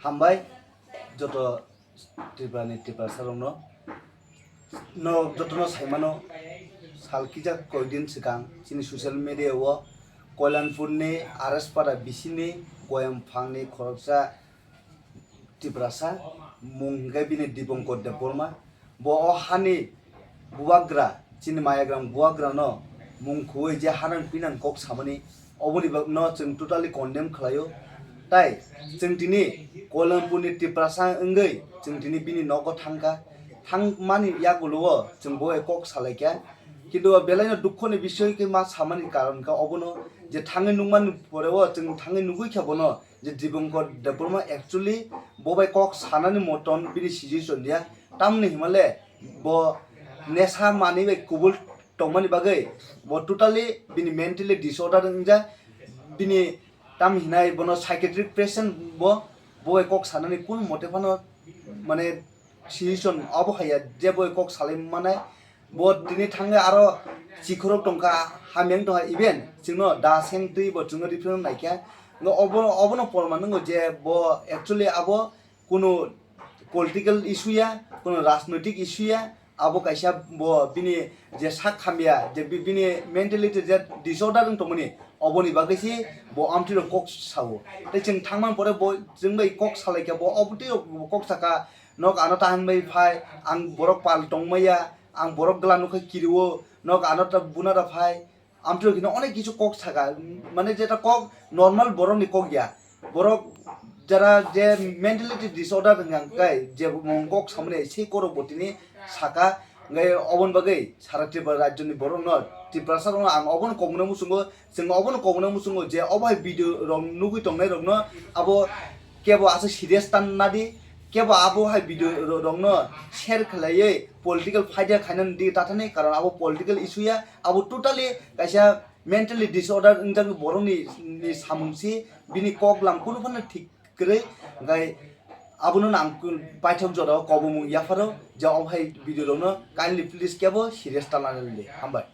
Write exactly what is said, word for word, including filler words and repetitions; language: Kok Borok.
Hambai joto Tripura ni Tiprasa rokno. No jotono saimano, sal kisa koidin swkang chini social media o Koilanpur ni R S Para bisini Goyam phang ni khoroksa Tiprasa, mung hwnkhe bini Dipankar Debbarma. Bo o hani bubagra, chini mayagram bubagra no mung khwui je hanang pinang kok samani, oboni bagwi no chwng totally condemn khlaio. Tai chwng tini Koilanpur ni Tiprasa wngwi chwng tini bini nogo thangkha. Thangmani yagulo o chwng bo bai kok salaikha. Kintu o belai no dukho ni bisoy khe ma samani karon kha obono, je thangwi nukmani pore o chwng thangwi nugwi kha bono je Dipankar Debbarma actually bo bai kok sanani moton bini situation ya. Tamni himale bo nesa manwi bai kubul tongmani bagwi bo totally bini mentally disorder wngjak. Bini tam hinai bono psychiatric patient bo, bo bai kok sanani kun mote phano mane situation abo haiya je bo bai kok salai manai. Bo tini thangwi aro chikhorok tongkha, hamyang tongkha, even chwngno da seng twi bo chwngno referral naikha. Ngo obo, obono porman wngo je bo actually abo kunu political issue ya, kunu rajnoitik issue ya, abo kaisa bo bini je sak hamya, je bi-, bini mentality je disorder wng tongmani, oboni bagwi se bo amtwi rok kok sao. Tei chwng thangmani pore bo chwng bai kok salaikha, bo obotwi rok bo kok saka, "Nok ano ta hinbai phai, ang borok pal tongmaya, ang borok gla nukha kirio, nok ano ta buna da phai." Amtwi rok hino onek kisu kok saka, mane jeta kok normal borok ni kok ya. Borok jara je mentality disorder hwnka kai je mung kok samani sei korok bo tini saka, ngai obon bagwi sara Tripura rajyo ni borok no, Tiprasa rok no ang obono kok mano muchungo, chwng obono kok mano muchungo je obo hai video rok nugwi tongnai rok no abo kebo asa serious tan nadi, kebo abo hai video ro-, rokno share khlaiwi political fighter khainani di tathani, karon abo political issue ya, abo totally kaisa mentally disorder wngjak borokni, ni samung si, bini kok lam kunu phano thik kwrwi, hwnkhe abono ang paithak jora o kobomung yapharo je obo hai video rokno kindly please kebo serious ta lanani di. Hambai.